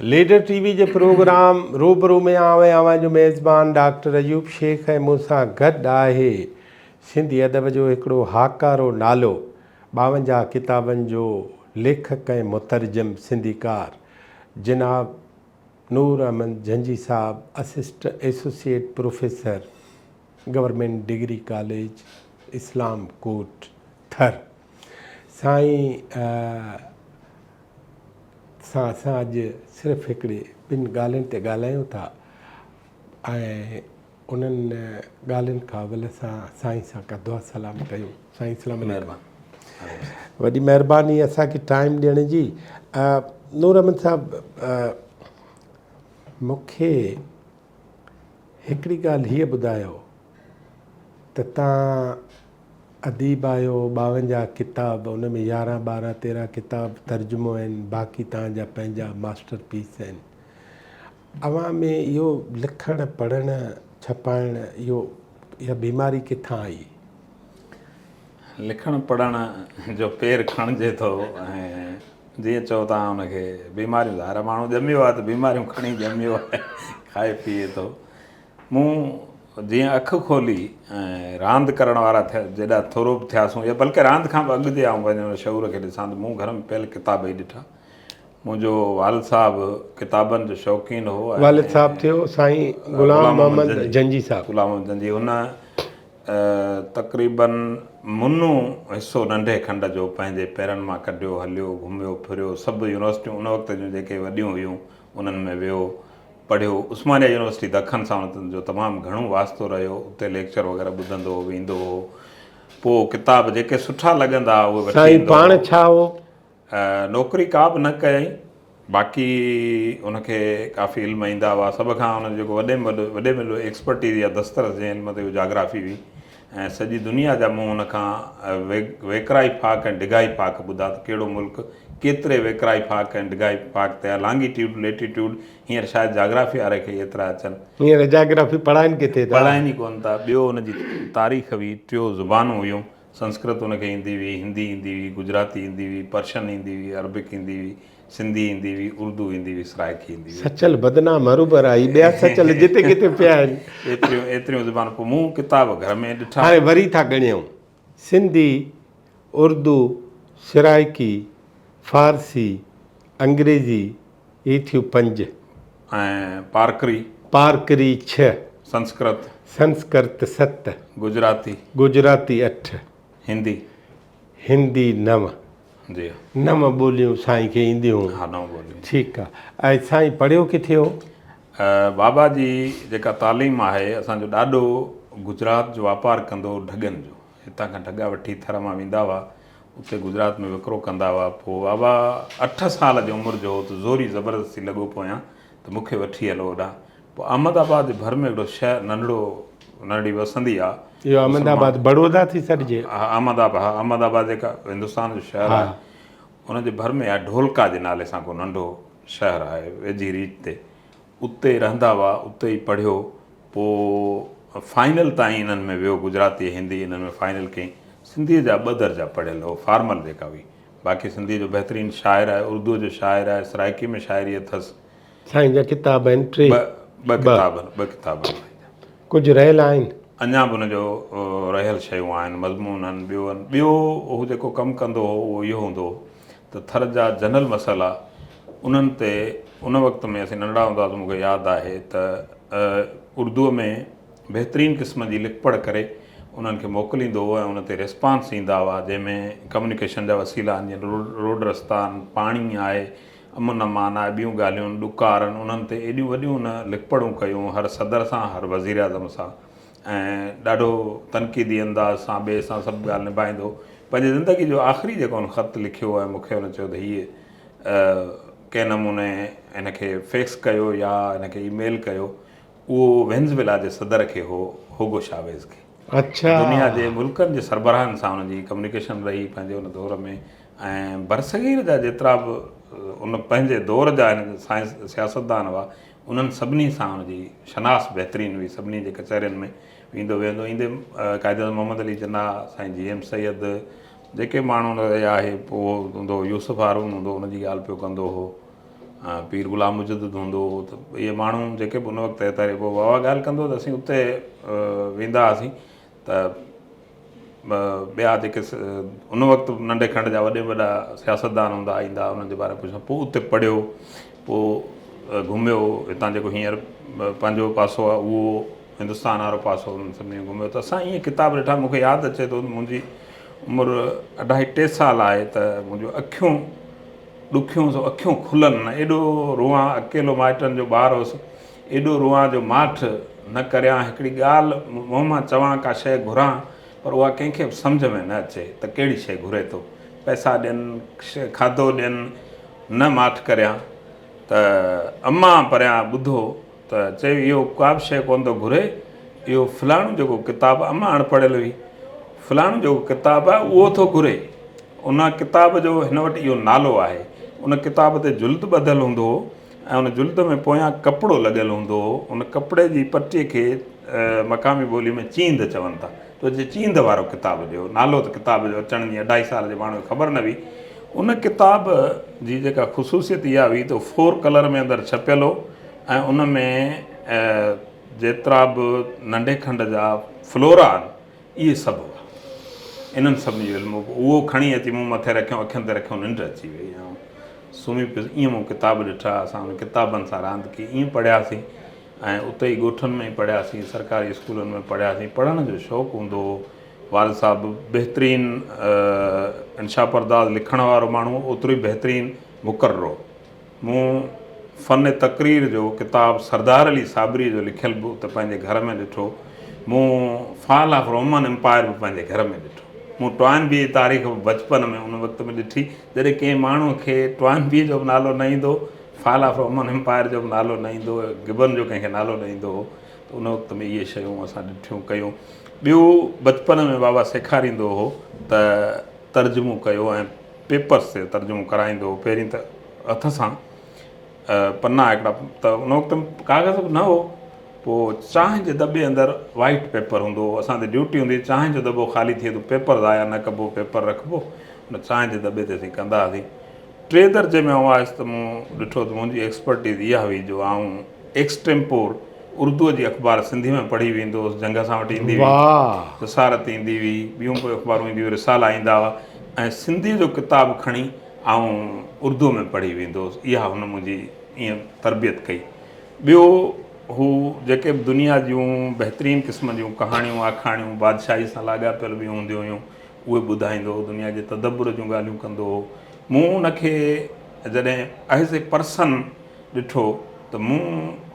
Leader ٽي V جي programme روبرو ۾ آئون ۽ اوهان جو ميزبان ڊاڪٽر ايوب شيخ ۽ مون سان گڏ آهي سنڌي ادب جو هڪڙو هاڪارو نالو 52 ڪتابن جو ليکڪ ۽ مترجم سنڌيڪار جناب نور احمد جهنجي صاحب assist associate professor government degree college Islam Kot Thar سائين سان اسان اڄ صرف هڪڙي ٻن ڳالهين تي ڳالهايون ٿا ۽ انهن ڳالهين کان اول اسان سائين سان ڪا دعا سلام ڪيون. سائين اسلام عليڪم. وڏي مهرباني اسان کي ٽائيم ڏيڻ جي. نور احمد صاحب مون کي هڪڙي ڳالهه هيء ٻڌايو ته تان اديب آهيو، 52 ڪتاب، ان ۾ 11، 12، 13 ڪتاب ترجمو آهن، باقي توهان جا پنهنجا ماسٽر پيس آهن. اوهان ۾ اهو لکڻ، پڙهڻ، ڇپائڻ اهو اها بيماري ڪٿان آئي؟ لکڻ پڙهڻ جو پير کڻجي ٿو ۽ جيئن چئو توهان ان کي بيماريون ظاهر آهي ماڻهو ڄميو آهي ته بيماريون کڻي ڄميو آهي کائي پيئي ٿو. مون جيئن اک کولي ۽ راند ڪرڻ وارا ٿيا جيڏا ٿورو به ٿياسون يا بلڪه راند کان به اڳ جي آئون پنهنجي شعور کي ڏسان ته مون گهر ۾ پيل ڪتاب ئي ڏٺا. منهنجو والد صاحب ڪتابن جو شوقين هو ۽ والد صاحب ٿيو سائين غلام محمد جنجي صاحب. غلام محمد جنجي هن تقريبن منو حصو ننڍي کنڊ جو پنهنجي پيرن مان ڪڍيو هليو گهميو ڦريو سڀ يونيورسٽيون ان وقت جون جيڪي وڏيون هيون انهن ۾ ويو پڙهيو. عثمانيه يونيورسٽي دکن سان ان جو تمام گهڻو واسطو رهيو. اتي ليڪچر وغيره ٻڌندو هو، ويندو هو. پوء ڪتاب جيڪي سٺا لڳندا هئا اهي وٺي سائين ايندو پاڻ هو. ڇا هو؟ نوڪري ڪا به نه ڪيائين. باقي ان کي ڪافي علم ايندا هئا. سڀ کان ان جو جيڪو وڏي ۾ وڏو وڏي ۾ وڏو ايڪسپرٽيز يا دسترس جنهن علم تي اهو جاگرافي هئي ۽ سڄي دنيا جا مون هن کان ويڪرائي ڦاڪ ۽ ڊگهائي ڦاڪ ٻڌا ته ڪهڙو ملڪ ڪيتري ويڪرائي ڦاڪ ۽ ڊگهائي ڦاڪ تي آهي، لانگيٽيوڊ، ليٽيٽيوڊ، هينئر شايد جاگرافي واري کي ايترا اچن. هينئر جاگرافي پڙهائين ڪٿي ٿا؟ پڙهائين ئي ڪونه ٿا. ٻيو ان جي تاريخ هئي، ٽيو زبانون هيون، سنسڪرت ان کي ايندي هئي، هندي ايندي هئي، گجراتي ايندي هئي، پرشن ايندي هئي، عربڪ ايندي هئي، سنڌي ايندي هئي، اردو ايندي هئي، سرائڪي ايندي هئي. سچل بدنام هروڀرا هي ٻيا سچل جتي ڪٿي پيا آهن. ايتريون ايتريون زبانون پوء مون ڪتاب گهر ۾ ڏٺا. هاڻي وري ٿا ڳڻيون، سنڌي، اردو، سرائڪي، فارسي، انگريزي، هي ٿيون پنج. ۽ پارڪري. پارڪري ڇهه. سنسڪرت. سنسڪرت ست. گجراتي. گجراتي اٺ. هندي. هندي نو. جي ها. نو ٻوليون سائين کي اينديون هيون. ها نو ٻوليون. ٺيڪ آ. ۽ سائين پڙهيو ڪٿي هو؟ بابا جي جيڪا تعليم آهي اسان جو ڏاڏو گجرات جو واپار ڪندو هو ڍڳن جو. هتان کان ڍڳا وٺي ٿر مان ويندا هئا اتي گجرات ۾ وڪرو ڪندا هئا. پوء بابا اٺ سال جي عمر جو هو ته زوري زبردستي لڳو پويان ته مون کي وٺي هلو هوڏانهن. پوء احمد آباد جي ڀر ۾ هڪڙو شهر ننڍڙو ننڍڙي وسندي آ. اهو احمد آباد بڙودا ٿي سڏجي. ها احمد آباد ها احمد آباد جيڪا هندستان جو شهر آهي ان جي ڀر ۾ آهي ڍولڪا جي نالي سان ڪو ننڍو شهر آهي ويجهي ريچ تي اتي رهندا هئا اتي ئي پڙهيو پوء فائنل تائين انهن ۾ ويو گجراتي هندي انهن ۾ فائنل ڪيائين سنڌيء جا ٻه درجا پڙهيل هو فارمل جيڪا هئي باقي سنڌيء جو بهترين شاعر آهي اردوء جو شاعر آهي سرائڪي ۾ شاعري اٿس. سائين جا ڪتاب آهن ٽي. ٻه ٻه ڪتاب آهن ٻه ڪتاب آهن سائين جا. ڪجهه رهيل آهن؟ اڃا به ان جو رهيل شيون آهن مضمون آهن ٻيو آهن ٻيو هو جيڪو ڪم ڪندو هو اهو اهو هوندو هو ته ٿر جا جنرل مسئلا انهن تي ان وقت ۾ اسين ننڍڙا هوندا هئاسون مون کي ياد آهي ته اردوء ۾ بهترين قسم جي لک پڙهه ڪري انهن کي موڪليندو هو ۽ ان تي ريسپانس ايندا هئا جنهن ۾ ڪميونيڪيشن جا وسيلا آهن جيئن روڊ رستا آهن پاڻي آهي امن امان آهي ٻيون ڳالهيون ڏڪار آهن انهن تي ايڏيون وڏيون هن لک پڙهون ڪيون هر صدر سان هر وزيراعظم سان ۽ ڏاڍو تنقيدي انداز سان ٻئي سان سڀ ڳالهه نڀائيندو هو. پنهنجي زندگي جو آخري جيڪو هن خط لکيو ۽ مون کي هن چيو ته هيء ڪنهن نموني هن کي فيڪس ڪيو يا هن کي اي ميل ڪيو اهو وينزويلا جي صدر کي هو هوگو شاويز کي. اڇا. دنيا جي ملڪن جي سربراهن سان هن جي ڪميونيڪيشن رهي پنهنجي ان دور ۾ ۽ برصغير جا جيترا به ان پنهنجي دور جا هن سائنس سياستدان هئا انهن سڀني سان هن جي شناس بهترين هئي سڀني جي ڪچهرين ۾ ويندو ويهندو ايندي قائد اعظم محمد علي جناح سائين جي ايم سيد جيڪي ماڻهو رهيا آهي پوء هوندو يوسف هارون هوندو ان جي ڳالهه پيو ڪندو هو. پير غلام مجدد هوندو هو ته اهي ماڻهو جيڪي به ان وقت تاري پوء بابا ڳالهه ڪندو ته اسين اتي ويندا هئاسين ته ٻيا جيڪي ان وقت ننڍي کنڊ جا وڏي وڏا سياستدان هوندا ايندا انهن جي باري ۾ پڇندا پوء اتي پڙهيو پوء گهميو هتان جيڪو هينئر پنهنجو پاسو آهي اهو هندستان وارو پاسو انهن سڀني ۾ گهميو ته اسان ائين ڪتاب ڏٺا مون کي ياد اچي ٿو ته منهنجي عمر اڍائي ٽي سال آهي ته منهنجون اکيون ڏکيون سو اکيون کلن نه ايڏو روئان اڪيلو مائٽن جو ٻار هوس ايڏو روئان جو ماٺ نه ڪريان هڪڙي ڳالهه منهن مان چوان ڪا شيء گهران پر اها ڪنهن کي به سمجهه ۾ نه اچي ته ڪهڙي شيء گهري ٿو پئسا ڏين کاڌو ڏين نه ماٺ ڪريان ته امان پريان ٻڌو ته چيو اهو ڪا به شيء ڪونه ٿو گهري، اهو فلاڻو جيڪو ڪتاب امان اڻ پڙهيل هئي، فلاڻو جيڪو ڪتاب آهي اهو ٿو گهري. ان ڪتاب جو هن وٽ اهو نالو آهي. ان ڪتاب تي جلد ٻڌل هوندو هو ۽ ان جلد ۾ پويان ڪپڙو لڳل هوندو هو. ان ڪپڙي جي پٽي کي مقامي ٻولي ۾ چيند چون ٿا. تو چي چيند وارو ڪتاب ڏيو. نالو ته ڪتاب جو اچڻ جي اڍائي سال جي ماڻهو کي خبر نه هئي. ان ڪتاب جي جيڪا خصوصيت اها هئي ته فور ڪلر ۾ اندر ڇپيل هو. ۽ ان ۾ جيترا به ننڍي کنڊ جا فلورا آهن اهي سڀ هئا. انهن سڀني جو علم هو. اهو کڻي اچي مون مٿي رکيو، اکين تي رکيو، ننڊ اچي وئي ۽ سمهي پيس. ائين مون ڪتاب ڏٺا، اسان انهن ڪتابن سان راند ڪئي، ائين پڙهياسين ۽ اتي ئي ڳوٺن ۾ ئي پڙهياسين، سرڪاري اسڪولن ۾ پڙهياسين. پڙهڻ جو شوق هوندو هو. والد صاحب بهترين انشا پرداز لکڻ وارو ماڻهو هو، اوترو ئي بهترين مقرر هو. مون فن تقرير جو ڪتاب سردار علي صابريء جو لکيل به اتي پنهنجي گهر ۾ ڏٺو. مون فال آف رومن امپائر به پنهنجي گهر ۾ ڏٺو. مون ٽوائن بيء جي تاريخ به بچپن ۾ ان وقت ۾ ڏٺي، جڏهن ڪنهن ماڻهوء کي ٽوائن بيء جو به نالو نه ايندو هو، فال آف رومن امپائر جو به نالو نه ايندو هو، گبن جو ڪنهن کي نالو نه ايندو هو ته ان وقت ۾ اهي شيون اسان ڏٺيون ڪيون. ٻيو بچپن ۾ بابا سيکاريندو هو ته ترجمو ڪيو ۽ پيپرس تي ترجمو ڪرائيندو هو. پهرين ته هٿ سان پنا هڪڙا ته ان وقت ڪاغذ به نه هو پوء چانهه جي دٻي اندر وائيٽ پيپر هوندو هو اسان تي ڊيوٽي هوندي هئي چانهه جو دٻو خالي ٿئي ته پيپر ضايع نه ڪبو پيپر رکبو ان چانهه جي دٻي تي اسين ڪندا هئاسين ٽي درجي ۾ آئون آيس ته مون ڏٺو ته منهنجي ايڪسپرٽيز اها هئي جو آئون ايڪسٽيمپور اردوء جي اخبار سنڌي ۾ پڙهي ويندو هوس، جنگ اسان وٽ ايندي هئي، رسالت ايندي هئي، ٻيون به اخبارون اينديون هيون، رسالا ايندا هئا ۽ سنڌيء جو ڪتاب کڻي آئون اردوء ۾ پڙهي ويندو هوس. اها هن منهنجي ائين تربيت ڪئي. ٻيو هو جيڪي به دنيا جون بهترين قسم جون ڪهاڻيون، آکاڻيون، بادشاهي سان لاڳاپيل به هونديون هيون، اهي ٻڌائيندو هو، دنيا جي تدبر جون ڳالهيون ڪندو هو. مون ان کي جڏهن ايز اي پرسن ڏٺو ته مون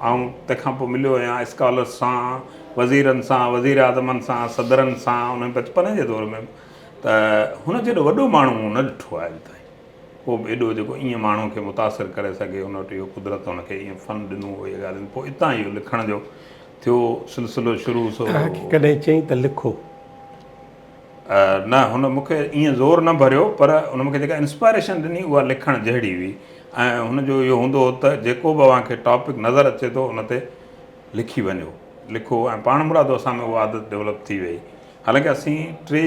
آئون تنهن کان پوء مليو آهيان اسڪالرس سان، وزيرن سان، وزيراعظمن سان، صدرن سان ان بچپن جي دور ۾ ته هن جيڏو وڏو ماڻهو مون نه ڏٺو آهي اڄ تائين ڪو به ايڏو جيڪو ائين ماڻهو کي متاثر ڪري سگهي هن وٽ اهو قدرت هن کي ائين فن ڏنو هو اهي ڳالهيون پوء اتان اهو لکڻ جو ٿيو سلسلو شروع سو توهان کي ڪڏهن چيائين ته لکو؟ نه هن مون کي ائين زور نه ڀريو پر هن مون کي جيڪا انسپائريشن ڏني اها لکڻ جهڙي هئي ۽ هن جو اهو هوندو هو ته جيڪو به اوهان کي ٽاپڪ نظر اچي ٿو ان تي لکي وڃو لکو ۽ پاڻمرادو اسان ۾ اها عادت ڊولپ ٿي وئي حالانڪه اسين ٽي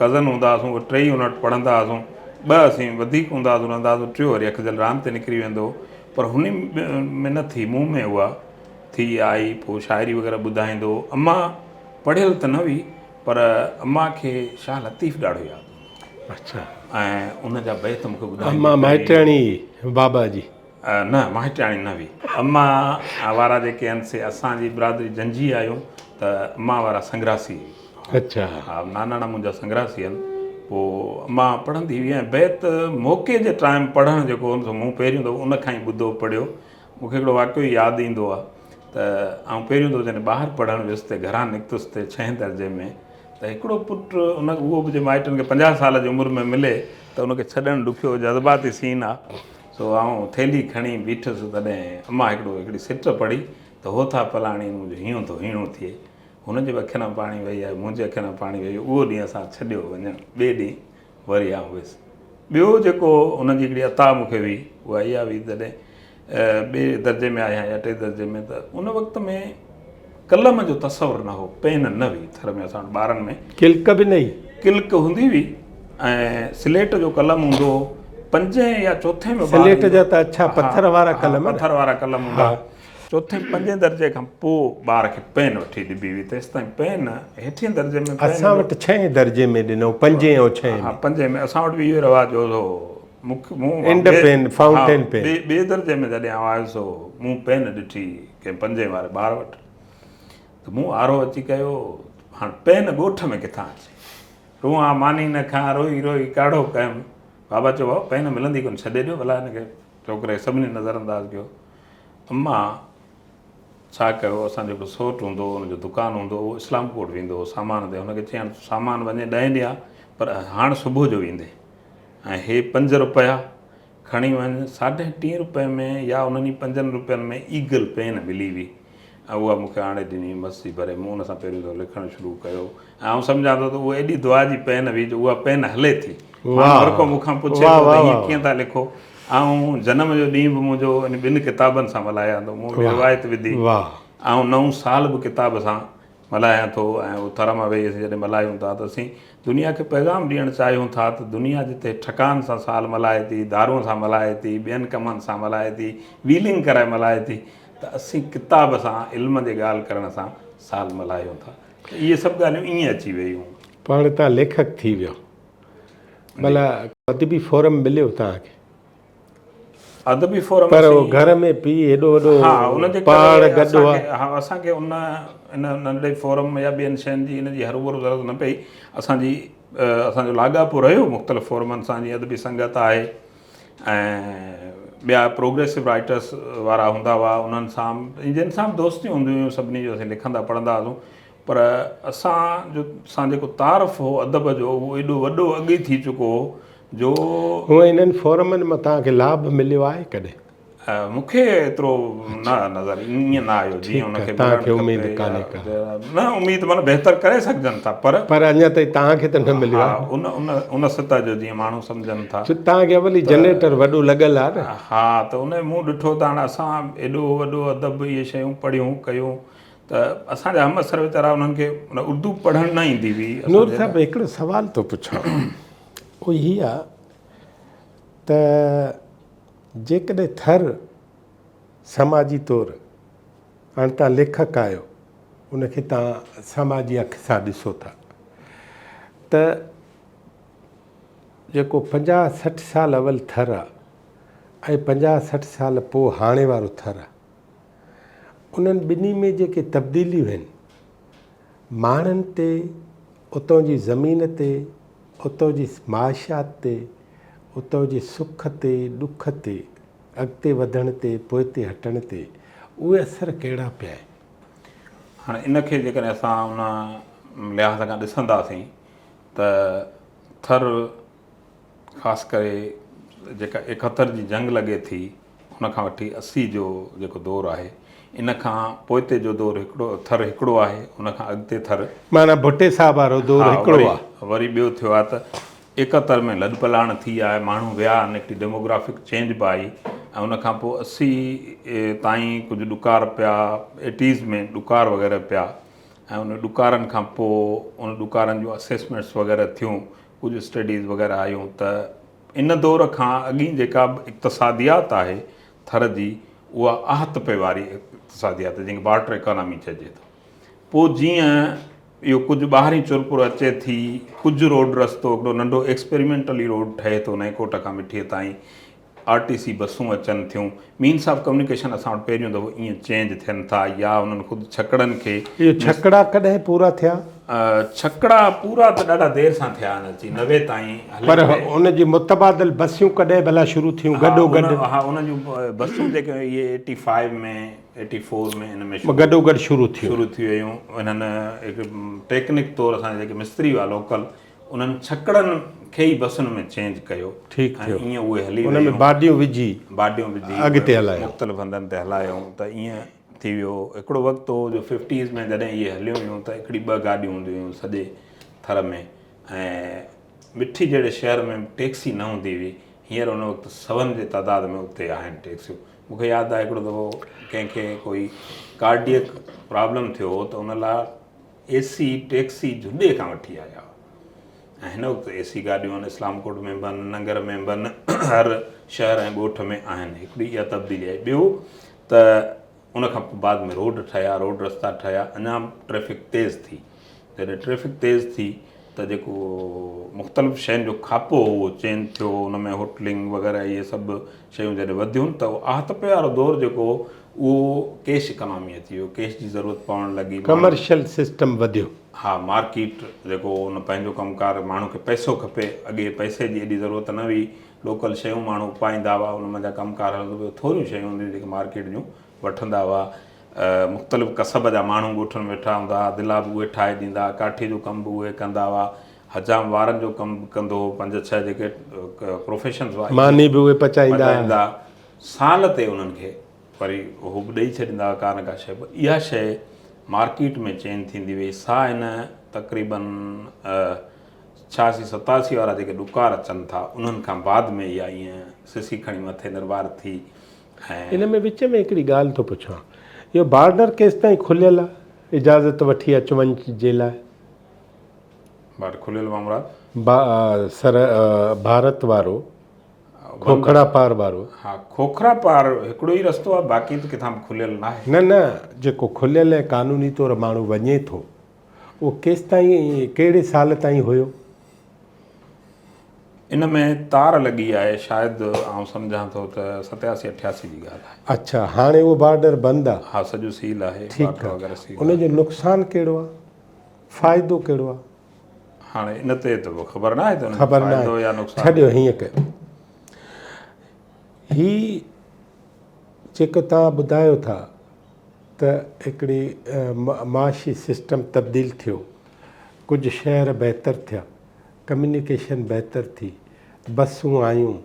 ڪزن هوندا هئاسون اهي ٽيئي هن وٽ پڙهندا هئاسون ٻه اسين وڌيڪ هوندا هئاسون رهندا هئاسون ٽيون وري اک جل راند تي نڪري ويندو هو پر هن ۾ نه ٿي مون ۾ اها ٿي آئي پوء شاعري وغيره ٻڌائيندو هو امان پڙهيل ته نه هئي پر امان کي شاهه لطيف ڏاڍو ياد هوندو هو. اڇا. ۽ ان جا بيت مون کي ٻڌائيندي امان مائٽياڻي هئي بابا جي؟ نه مائٽياڻي نه هئي. امان وارا جيڪي آهن سي اسان جي برادري جنجهي آهيون ته امان وارا سنگراسي هئي. اڇا. ها ناناڻا منهنجا سنگراسي آهن. پوء امان پڙهندي هئي ۽ بيت موقعي جي ٽائيم پڙهڻ جيڪو هوندو سو مون پهريون دفعو ان کان ئي ٻڌو پڙهيو. مون کي هڪڙو واقعو ياد ايندو آهي ته آئون پهريون دفعو جڏهن ٻاهر پڙهڻ ويس ته گهران نڪتس ته ڇهين درجي ۾ ته هڪڙو پٽ ان اهو به جي مائٽن کي 50 سال جي عمر ۾ ملي ته ان کي ڇڏڻ ڏکيو جذباتي سين آ سو آئون ٿيلهي کڻي بيٺس تڏهن امان هڪڙو هڪڙي سٽ پڙهي ته هو ٿا پلاڻي منهنجو هينئون ٿو هيڻو ٿئي هن جي به اکين مان پاڻي وهي آيو منهنجي اکين مان پاڻي وهي ويو اهو ڏينهن اسان ڇڏيو وڃڻ ٻئي ڏينهن وري آئون ويس. ٻيو جيڪو ان جي هڪڙي عطا مون کي هئي اها اها هئي جڏهن ٻئي درجي ۾ آيان يا ٽئين درجي ۾ ته ان وقت ۾ قلم جو تصور نه هو، پين نه هئي ٿر ۾ اسان وٽ ٻارن ۾. ڪلڪ به نه هئي؟ ڪلڪ هوندي هئي ۽ سليٽ جو قلم هوندو هو. پنجين يا چوٿين ۾ سليٽ جا ته اڇا پٿر وارا قلم پٿر وارا قلم هوندا. چوٿين پنجين درجي کان پوء ٻار کي پين وٺي ڏبي هئي تيستائين پين هيٺين درجي ۾ اسان وٽ ڇهين درجي ۾ ڏنو پنجين ۽ ڇهين ها پنجين ۾ اسان وٽ به اهو رواج هو سو مون انڊ پين فائونٽين پين ٻئي درجي ۾ جڏهن آئون آيس سو مون پين ڏٺي ڪنهن پنجين واري ٻار وٽ ته مون آرو اچي ڪيو هاڻ پين ڳوٺ ۾ ڪٿان اچي روئان ماني نه کان روئي روئي ڪاڙهو ڪيم بابا چيو بابا پين ملندي ڪونه ڇڏي ڏيو ڀلا هن کي ڇوڪري سڀني نظر انداز ڪيو اما ڇا ڪيو اسان جو هڪ سوٽ هوندو هو ان جو دڪان هوندو هو اهو اسلام ڪوٽ ويندو هو سامان تي هن کي چيائين تون سامان وڃي ڏهين ڏيان پر هاڻ صبح جو ويندين ۽ هي پنج روپيا کڻي وڃ ساڍي ٽين روپئي ۾ يا انهن ئي پنجن روپين ۾ ايگل پين ملي هئي ۽ اها مون کي آڻي ڏني مستي ڀري مون ان سان پهريون دفعو لکڻ شروع ڪيو ۽ آئون سمجهان ٿو ته اها ايڏي دعا جي پين هئي جو اها پين هلي ٿي ماڻهو هر ڪو مون کان پڇي ٿو ته هيئن ڪيئن ٿا لکو آئون جنم جو ڏينهن به منهنجو ان ٻن ڪتابن سان ملهايان ٿو مون به روايت وڌي آئون نئون سال به ڪتاب سان ملهايان ٿو ۽ اهو ٿر مان ويهي اسين جڏهن ملهايون ٿا ته اسين دنيا کي پيغام ڏيڻ چاهيون ٿا ته دنيا جتي ٺڪان سان سال ملهائي ٿي، دارون سان ملهائي ٿي، ٻين ڪمن سان ملهائي ٿي، ويلنگ ڪرائي ملهائي ٿي ته اسين ڪتاب سان علم جي ڳالهه ڪرڻ سان سال ملهايون ٿا ته اهي سڀ ڳالهيون ائين اچي ويون. پاڻ تان ليکڪ ٿي ويو. ڀلا ادبي فورم مليو توهان کي؟ ادبي فورم پر اهو گهر ۾ پيء هيڏو وڏو ها ان جي پهاڙ گڏ هئا. ها اسان کي ان ان ننڍڙي فورم يا ٻين شين جي ان جي هروڀرو ضرورت نه پئي. اسان جي اسان جو لاڳاپو رهيو مختلف فورمن سان جيئن ادبي سنگت آهي ۽ ٻيا پروگريسو رائٽرس وارا هوندا هئا انهن سان جن سان به دوستيون هونديون هيون سڀني جو اسين لکندا پڙهندا هئاسون پر اسان جو سان جيڪو تعارف هو ادب جو اهو ايڏو وڏو اڳ ئي ٿي چڪو هو جو. هونء انهن فورمن مان توهان کي لاڀ مليو آهي ڪڏهن؟ مون کي ايترو نه نظر ائين نه آيو جيئن ان کي توهان کي اميد ڪانهي ڪا. نه اميد معنيٰ بهتر ڪري سگهجن ٿا پر. پر اڃا تائين توهان کي ته نه مليو آهي. ها ان ان ان سطح جو جيئن ماڻهو سمجهن ٿا. ڇو توهان کي اول ئي جنريٽر وڏو لڳل آهي نه. ها ته ان مون ڏٺو ته هاڻ اسان ايڏو وڏو ادب اهي شيون پڙهيون ڪيون ته اسان جا همعصر ويچارا انهن کي اردو پڙهڻ نه ايندي هئي. نور صاحب هڪڙو سوال ٿو پڇان اهو هي آ ته جيڪڏهن ٿر سماجي طور هاڻي توهان ليکڪ آهيو ان کي توهان سماجي اک سان ڏسو ٿا ته جيڪو 50 60 سال اول ٿر آ ۽ 50 60 سال پوء هاڻي وارو ٿر آ انهن ٻنهي ۾ جيڪي تبديليون آهن، ماڻهن تي، اتان جي زمين تي، اتان جي معاشيات تي، اتان جي سک تي، ڏک تي، اڳتي وڌڻ تي، پوئتي هٽڻ تي، اهي اثر ڪهڙا پيا آهن؟ هاڻي ان کي جيڪڏهن اسان ان لحاظ کان ڏسنداسين ته ٿر خاص ڪري جيڪا ايڪهتر جي جنگ لڳي ٿي ان کان وٺي 80 جو جيڪو دور آهي ان کان پوئتي جو دور هڪڙو ٿر هڪڙو آهي ان کان اڳتي ٿر معنيٰ ڀٽي صاحب وارو دور هڪڙو آهي. وري ٻيو ٿيو آهي ته ايڪهتر ۾ لڏ پلاڻ ٿي آهي ماڻهو ويا آهن هڪڙي ڊيموگرافڪ چينج به آئي ۽ ان کان پوء 80 تائين ڪجهه ڏڪار پيا ايٽيز ۾ ڏڪار وغيره پيا ۽ ان ڏڪارن کان پوء ان ڏڪارن جون اسيسمينٽس وغيره ٿيون ڪجهه اسٽڊيز وغيره آيون ته ان دور کان اڳين جيڪا به اقتصاديات آهي ٿر جي اها آهتپي واري اقتصاديات جنهن کي بارٽر اڪانامي چئجي ٿو. پوء جيئن اهو ڪجهه ٻاهرين چرپر اچي ٿي ڪجهه روڊ رستو هڪڙو ننڍو ايڪسپيريمينٽلي روڊ ٺهي ٿو نئين ڪوٽ کان مٺيء تائين آر ٽي سي بسون اچن ٿيون مينس آف ڪميونيڪيشن اسان وٽ پهريون دفعو ائين چينج ٿين ٿا يا انهن خود ڇڪڙن کي. اهي ڇڪڙا ڪڏهن پورا ٿيا؟ ڇڪڙا پورا ته ڏاڍا دير سان ٿيا آهن اچي 90 تائين هلي پر ان جي متبادل بسيون ڪڏهن ڀلا شروع ٿيون گڏو گڏ؟ ها ان جون بسون جيڪي اهي ايٽي فائيو ۾ ايٽي فور ۾ ان ۾ گڏو گڏ شروع ٿيون. شروع ٿي ويون انهن هڪ ٽيڪنڪ طور اسان جا جيڪي مستري هئا لوڪل انهن ڇڪڙن کي ئي بسن ۾ چينج ڪيو ٺيڪ ٿيو ۽ ائين اهي هلي ان ۾ باڊيون وجهي باڊيون وجهي اڳتي هلايو مختلف هنڌن تي هلايائون ته ائين ٿي ويو. هڪڙو وقت هو جو ففٽيز ۾ جڏهن اهي هليون هيون ته هڪڙي ٻه گاڏيون هونديون هيون سڄي ٿر ۾ ۽ مٺي جهڙي شهر ۾ به ٽيڪسي نه هوندي هئي. هينئر ان وقت سون جي تعداد ۾ اتي آهن ٽيڪسيون. مون کي ياد آهي هڪڙو دفعو ڪنهن کي ڪوئي ڪارڊيڪ پرابلم ٿيو هو ته ان لاء اي سي ٽيڪسي جهڏي کان وٺي آيا هئا. ۽ هن وقت اي سي گاڏيون آهن اسلام ڪوٽ ۾ به آهن ننگر ۾ به آهن هر شهر ۽ ڳوٺ ۾ آهن هڪڙي اها تبديلي آئي ٻيو ته ان کان پوء بعد ۾ روڊ ٺهيا روڊ رستا ٺهيا اڃا ٽريفڪ تيز ٿي جڏهن ٽريفڪ تيز ٿي ته جيڪو مختلف شين جو کاپو هو اهو چينج ٿيو ان ۾ هوٽلنگ وغيره اهي سڀ شيون جڏهن وڌيون ته آهتپي وارو دور جيڪو هو اهو ڪيش اڪانامي اچي ويو ڪيش جي ضرورت پوڻ لڳي ڪمرشل سسٽم وڌيو. ها مارڪيٽ جيڪو ان پنهنجو ڪم ڪار ماڻهو کي پئسو کپي اڳي پئسي جي ايڏي ضرورت نه هئي لوڪل شيون ماڻهو اپائيندا هئا ان منجهان ڪم ڪار هلندو پيو ٿوريون شيون هونديون جيڪي مارڪيٽ جون وٺندا هئا مختلف ڪسب جا ماڻهو ڳوٺن ۾ ويٺا هوندا هئا دلا به اهي ٺاهي ڏيندا هئا ڪاٺي جو ڪم به اهي ڪندا هئا حجام وارن جو ڪم به ڪندو هو پنج ڇهه جيڪي پروفيشنز هئا ماني به اهي پچائيندا هئا سال تي انهن کي وري هو به ڏئي ڇڏيندا هئا ڪا نه ڪا شيء پر اها شيء مارڪيٽ ۾ چينج ٿيندي وئي سا هن تقريبن 86 87 وارا جيڪي ڏڪار اچن ٿا انهن کان بعد ۾ اها ائين سسي کڻي مٿي نروار ٿي ۽ ان ۾ وچ ۾ هڪڙي ڳالهه ٿو پڇان اهو بارڊر ڪيستائين کليل آ اجازت وٺي اچ وڃ جي لاء؟ بارڊر کليل مان مراد؟ سر ڀارت وارو کوکڙا پار وارو. ها کوکرا پار هڪڙو ئي رستو آ باقي ته ڪٿان به کليل ناهي. نه نه جيڪو کليل ۽ قانوني طور ماڻهو وڃي ٿو اهو ڪيستائين ڪهڙي سال تائين هيو؟ ان ۾ تار لڳي آهي شايد آئون سمجهان ٿو ته 87 88 جي ڳالهه آهي. اڇا هاڻي اهو بارڊر بند آ. ها سڄو سيل آهي ٺيڪ بارڊر آ وغيره سيل ان آهي. جو نقصان ڪهڙو آ فائدو ڪهڙو آ؟ هاڻي ان تي ته خبر ناهي ته ان جو خبر فائدو ناهي يا نقصان. ڇڏيو هيئن ڪيو هي جيڪو توهان ٻڌايو ٿا ته هڪڙي معاشي سسٽم تبديل ٿيو ڪجهه شهر بهتر ٿيا ڪميونيڪيشن بهتر ٿي بسون آيون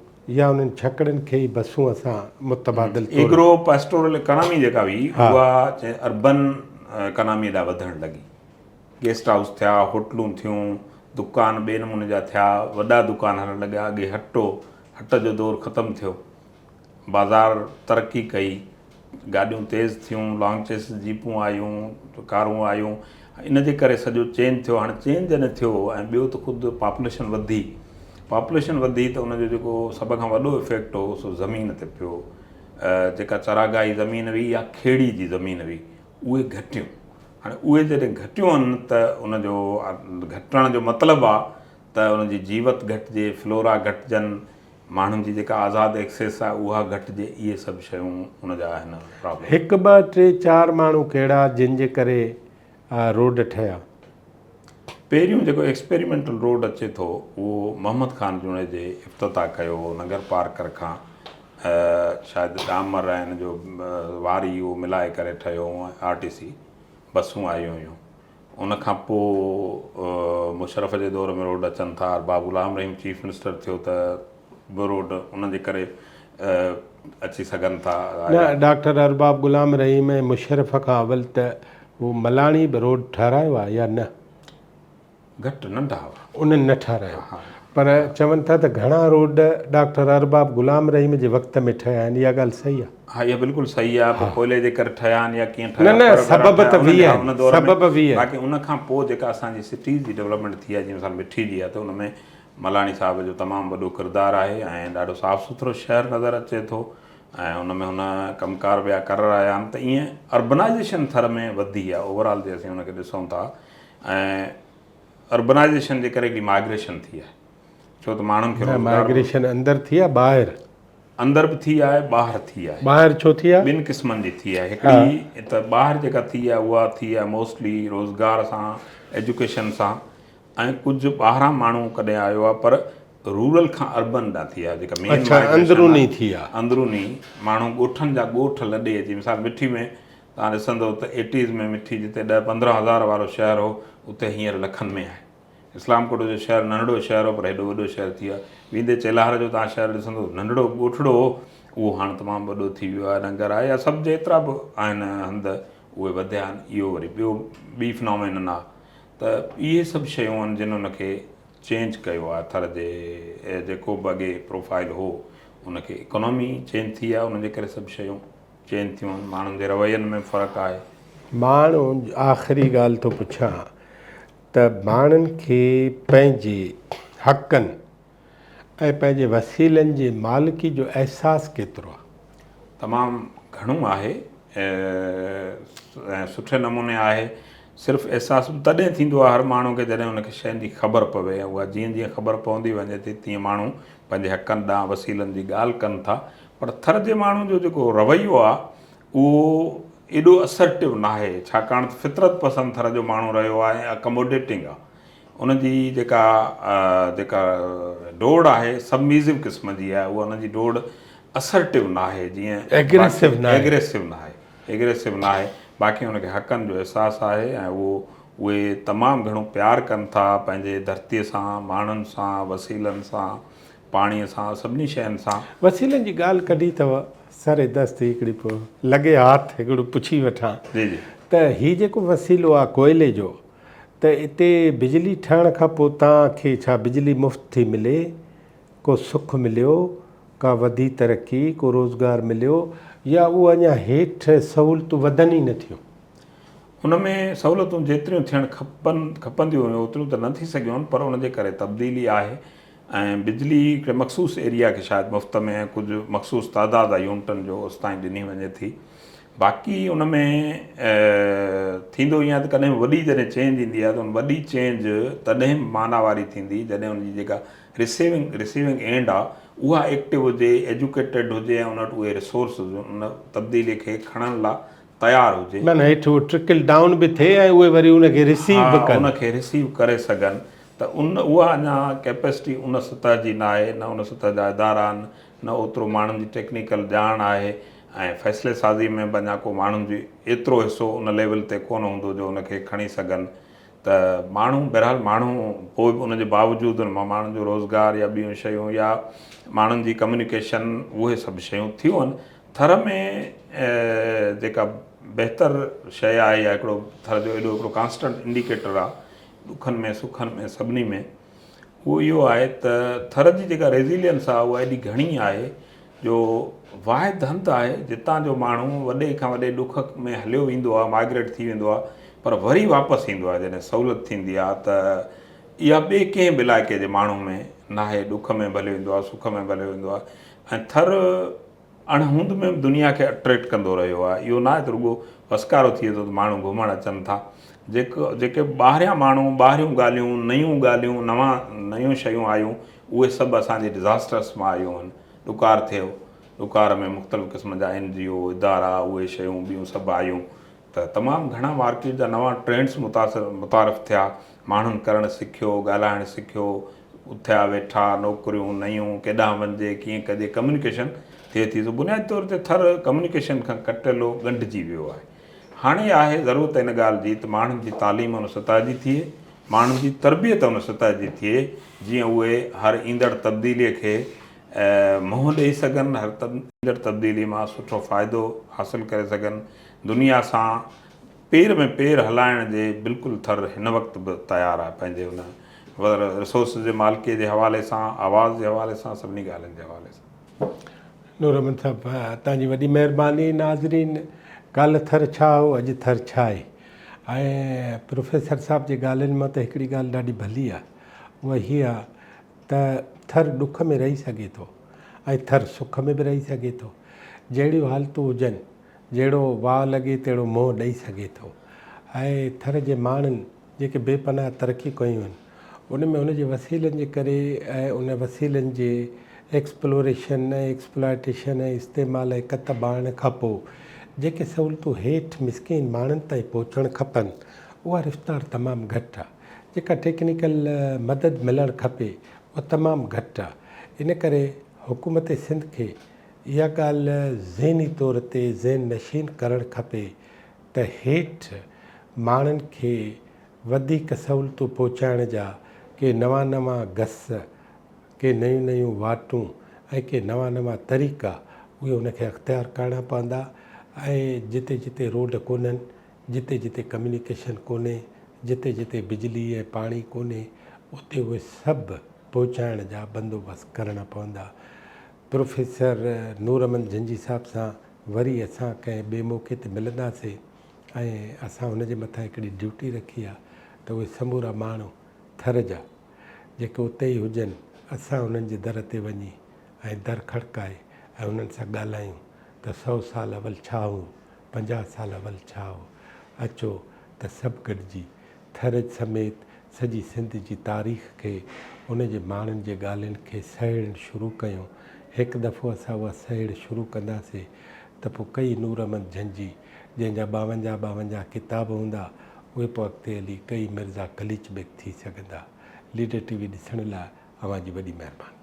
يا انهن ڇڪڙن کي ئي بسون اسان متبادل طور. ايگرو پيسٽورل اڪانامي جيڪا هئي اها اربن اڪانامي ڏانهن وڌڻ لڳي. گيسٽ هائوس ٿيا، هوٽلون ٿيون، دڪان ٻئي نموني جا ٿيا، وڏا دڪان هلڻ لڳا، اڳي هٽ هو، هٽ جو دور ختم ٿيو، بازار ترقي ڪئي، گاڏيون تيز ٿيون، لانگ چيسز جيپون آيون، ڪارون آيون، ان جي ڪري سڄو چينج ٿيو، هاڻي چينج جڏهن ٿيو ۽ ٻيو ته خود پاپوليشن وڌي، پاپوليشن وڌي ته ان جو جيڪو سڀ کان وڏو افيڪٽ هو سو زمين تي پيو، جيڪا چراگاهي زمين هئي يا کيڙي جي زمين هئي اهي گهٽيون، هاڻي اهي جڏهن گهٽيون آهن ته ان جو گهٽڻ جو مطلب آهي ته ان جي جيوت گهٽجي، فلورا گهٽجن، ماڻهن جي جيڪا آزاد ايڪسيس آهي اها گهٽجي، اهي سڀ شيون ان جا آهن پرابلم. هڪ ٻه ٽي چار ماڻهو ڪهڙا جن جي ڪري روڊ ٺهيا؟ پهريون جيڪو ايڪسپيريمينٽل روڊ اچي ٿو اهو محمد خان جوڻيجي افتتاح ڪيو هو ننگر پارڪر کان شايد ڏامر ۽ ان جو واري اهو ملائي ڪري ٺهيو هو ۽ آر ٽي سي بسون آيون هيون ان کان پوء مشرف جي دور ۾ روڊ اچن ٿا ارباب غلام رحيم چيف منسٽر ٿيو ته به روڊ ان جي ڪري اچي سگهن ٿا. نه ڊاڪٽر ارباب غلام رحيم ۽ مشرف کان اول ته هو ملاڻي به روڊ ٺهرايو آهي يا نه؟ گهٽ ننڍا هئا. انهن نه ٺهرايو پر چون ٿا ته گهڻا روڊ ڊاڪٽر ارباب غلام رحيم جي وقت ۾ ٺهيا آهن اها ڳالهه صحيح آهي؟ ها اها بلڪل صحيح آهي پر ڪوئلي جي ڪري ٺهيا آهن يا ڪيئن ٺهيا نه نه سبب ته وي آهن سبب وي آهن. باقي ان کان پوء جيڪا اسان جي سٽيز جي ڊولپمينٽ ٿي آهي جيئن مثال مٺي جي آهي ته ان ۾ ملاڻي صاحب جو تمام وڏو ڪردار آهي ۽ ڏاڍو صاف سٿرو شهر نظر اچي ٿو ۽ ان ۾ هن ڪم ڪار ٻيا ڪرايا آهن ته ائين اربنائيزيشن ٿر ۾ وڌي آهي اوور آل جي اسين ان کي ڏسون ٿا ۽ اربنائيزيشن جي ڪري هڪڙي مائگريشن ٿي آهي ڇو ته ماڻهن کي نه روزگار مائگريشن اندر ٿي آهي ٻاهر؟ اندر به ٿي آهي ٻاهر ٿي آهي. ٻاهر ڇو ٿي آهي؟ ٻن قسمن جي ٿي آهي هڪڙي ته ٻاهر جيڪا ٿي آهي اها ٿي آهي موسٽلي روزگار سان ايجوڪيشن سان ۽ ڪجهه ٻاهران ماڻهو ڪڏهن آيو آهي پر رورل کان اربن ڏانهن ٿي آهي جيڪا مين اڇا اندروني ٿي آهي. اندروني ماڻهو ڳوٺن جا ڳوٺ لڏي اچي مثال مٺي ۾ توهان ڏسندو ته ايٽيز ۾ مٺي جتي ڏهه 15 هزار وارو شهر هو اتي هينئر لکن ۾ آهي. اسلام ڪوٽ جو شهر ننڍڙو شهر هو پر هيڏو وڏو شهر ٿي ويو آهي. ويندي چيلهار جو توهان شهر ڏسندو ننڍڙو ڳوٺڙو هو اهو هاڻ تمام وڏو ٿي ويو آهي ننگر آهي يا سڀ جيترا به آهن هنڌ اهي وڌيا آهن اهو وري ٻيو ٻي فنامينن آهي ته اهي سڀ شيون آهن جن ان کي چينج ڪيو آهي ٿر جي جيڪو به اڳي پروفائل هو ان کي اڪانامي چينج ٿي آهي ان جي ڪري سڀ شيون چينج ٿيون آهن ماڻهن جي روين ۾ فرق آهي. مان آخري ڳالهه ٿو پڇان. ته ماڻهن کي پنهنجي حقن ۽ پنهنجي وسيلن جي مالڪي جو احساس ڪيترو آهي؟ تمام گهڻو آهي ۽ سٺي نموني آهي. صرف احساس به تڏهن ٿيندو آهي هر ماڻهو کي جڏهن ان کي شين جي خبر پوي ۽ اها جيئن جيئن خبر پوندي وڃي ٿي تيئن ماڻهو پنهنجي حقن ڏانهن وسيلن جي ڳالهه ڪن ٿا پر ٿر جي ماڻهو جو جيڪو رويو آهي اهو ايڏو اسرٽو ناهي ڇاڪاڻ ته فطرت پسند ٿر جو ماڻهو رهيو آهي ۽ اڪموڊيٽنگ آهي ان جي جيڪا جيڪا ڊوڙ آهي سبميزو قسم جي آهي اها ان جي ڊوڙ اسرٽو ناهي جيئن ايگريسو ناهي ايگريسو ناهي ايگريسو ناهي باقي ان کي حقن جو احساس آهي ۽ اهو اهي تمام گهڻو پيار ڪن ٿا پنهنجي ڌرتي سان ماڻهن سان وسيلن سان پاڻي سان سڀني شين سان. وسيلن جي ڳالهه ڪڍي اٿو سر دست هڪڙي پوء لڳي هاٿ هڪڙو پڇي وٺان جي جي. ته هي جيڪو وسيلو آهي ڪوئلي جو ته اتي بجلي ٺهڻ کان پوء توهان کي ڇا بجلي مفت ٿي ملي؟ ڪو سک مليو؟ ڪا وڌي ترقي، ڪو روزگار مليو يا اهو اڃا هيٺ سهولتون وڌن ئي نه ٿيون؟ ان ۾ سهولتون جيتريون ٿيڻ کپن کپنديون هيون اوتريون ته نه ٿي سگهيون آهن پر ان جي ڪري تبديلي آهي ۽ بجلي هڪڙي مخصوص ايريا کي شايد مفت ۾ ۽ ڪجهه مخصوص تعداد آهي يونٽن جو اوستائين ڏني وڃي ٿي باقي ان ۾ ٿيندو ائين آهي ته ڪڏهن وڏي جڏهن چينج ايندي آهي ته ان وڏي چينج تڏهن معنيٰ واري ٿيندي جڏهن ان جي جيڪا رسيونگ رسيونگ اينڊ آهي اها ايڪٽو هجي ايجوڪيٽيڊ هجي ۽ ان وٽ اهي ريسورسز ان تبديلي کي کڻڻ لاء تيار هجي. معنيٰ هيٺ اهو ٽرڪل ڊائون به ٿئي ۽ اهي وري ان کي رسيو به ڪن. ها ان کي رسيو ڪري سگهن ته ان اها اڃا ڪيپيسٽي ان سطح جي ناهي نه ان سطح جا ادارا آهن نه اوترو ماڻهن جي ٽيڪنيڪل ڄاڻ آهي ۽ فيصلي سازي ۾ به اڃا ڪو ماڻهن جو ايترو حصو ان ليول تي ڪونه هوندو جو ان کي کڻي سگهن ته ماڻهو بهرحال ماڻهو پوء به ان جي باوجود ان مان ماڻهن جو روزگار يا ٻيون شيون يا ماڻهن جي ڪميونيڪيشن اهي سڀ شيون ٿيون آهن ٿر ۾ جيڪا بهتر شيء آهي يا هڪڙو ٿر جو ايڏو هڪڙو ڪانسٽنٽ انڊيڪيٽر آهي ڏکن ۾ سکن ۾ سڀني ۾ اهو اهو آهي ته ٿر جي جيڪا ريزيلينس آهي اها ايڏي گهڻي آهي جو واحد هنڌ آهي جتان جو ماڻهو وڏي کان وڏي ڏک ۾ هليو ويندو آهي مائگريٽ ٿي ويندو آهي پر وري واپس ايندو آهي جڏهن سهولت ٿيندي آهي ته اها ٻئي ڪنهن به علائقي جي ماڻهو ۾ ناهي ڏک ۾ به هليو ويندو آهي سک ۾ به هليو ويندو آهي ۽ ٿر اڻ هوند ۾ به دنيا کي اٽريڪٽ ڪندو رهيو آهي. اهو ناهي ته رڳو وسڪارو ٿئي ٿو ته ماڻهو گهمڻ اچن ٿا. جيڪو جيڪي ٻاهريان ماڻهو ٻاهريون ڳالهيون، نيون ڳالهيون، نوان نيون شيون آيون اهي سڀ اسان جي ڊزاسٽرس مان آيون آهن. ڏڪار ٿيو، ڏڪار ۾ مختلف قسم جا اين جي او، ادارا، اهي شيون ٻيون سڀ آيون ته تمام گهڻا مارڪيٽ جا نوان ٽرينڊس متاثر متعارف ٿيا. ماڻهن ڪرڻ سکيو، ڳالهائڻ سکيو، اٿيا ويٺا، نوڪريون نيون، ڪيڏانهن وڃجي، ڪيئن ڪجي، ڪميونيڪيشن ٿئي ٿي. سو بنيادي طور تي ٿر ڪميونيڪيشن کان ڪٽيل هو، ڳنڍجي ويو آهي. هاڻي آهي ضرورت ان ڳالهه جي ته ماڻهن جي تعليم ان سطح جي ٿئي، ماڻهن جي تربيت ان سطح جي ٿئي، جيئن اهي هر ايندڙ تبديليء کي منهن ڏئي سگهن، هر ايندڙ تبديليء مان سٺو فائدو حاصل ڪري سگهن، دنيا سان پير ۾ پير هلائڻ جي بلڪل ٿر هن وقت به تيار آهي پنهنجي ان رسورسز جي مالڪيء جي حوالي سان، آواز جي حوالي سان، سڀني ڳالهين جي حوالي سان. نور احمد صاحب توهان جي وڏي مهرباني ناظرين ڪالهه ٿر ڇا هو اڄ ٿر ڇا آهي ۽ پروفيسر صاحب جي ڳالهين مان ته هڪڙي ڳالهه ڏاڍي ڀلي آهي اها هي آهي ته ٿر ڏک ۾ رهي سگهي ٿو ۽ ٿر سک ۾ به رهي سگهي ٿو جهڙيون حالتون هجن جهڙو واء لڳي تهڙو منهن ڏئي سگهي ٿو ۽ ٿر جي ماڻهن جيڪي بي پناهه ترقي ڪيون آهن ان ۾ ان جي وسيلن جي ڪري ۽ ان وسيلن جي ايڪسپلوريشن ۽ ايڪسپلائٽيشن ۽ استعمال ۽ ڪتب آڻڻ کان پوء جيڪي سهولتون هيٺ مسڪين ماڻهن تائين پهچڻ کپن اها رفتار تمام گهٽ آهي جيڪا ٽيڪنيڪل مدد ملڻ کپي اها تمام گهٽ آهي ان ڪري حڪومت سنڌ کي اها ڳالهه ذهني طور تي ذهن نشين ڪرڻ کپي ته هيٺ ماڻهن کي وڌيڪ سهولتون پهچائڻ جا ڪي نوان نوان گس، ڪي نيون نيون واٽون ۽ ڪي نوان نوان طريقا اهي ان کي اختيار ڪرڻا پوندا ۽ جتي جتي روڊ ڪونهن، جتي جتي ڪميونيڪيشن ڪونهي، جتي جتي بجلي ۽ پاڻي ڪونهي اتي اهي سڀ پهچائڻ جا بندوبست ڪرڻا پوندا. پروفيسر نور احمد جنجهي صاحب سان وري اسان ڪنهن ٻئي موقعي تي ملنداسين ۽ اسان هن جي مٿان هڪڙي ڊيوٽي رکي آهي ته. ته اهي سمورا ماڻهو ٿر جا جيڪي اتي ئي هجن، اسان انهن جي در تي وڃي ۽ در کڙڪائي ۽ انهن سان ڳالهايون ته سئو سال اول ڇا هو، 50 سال اول ڇا هو. اچو ته سڀ گڏجي ٿر سميت سڄي سنڌ جي تاريخ کي، ان جي ماڻهن جي ڳالهين کي سهيڙڻ شروع ڪيون. هڪ دفعو اسان اها سهيڙ شروع ڪنداسين ته پوء ڪئي نور احمد جهنجي، جنهن جا 52 52 ڪتاب هوندا، اهي پوء اڳتي هلي ڪئي مرزا قليچ بيگ ٿي سگهندا. ليڊر ٽي وي ڏسڻ لاء اوهان جي وڏي مهرباني.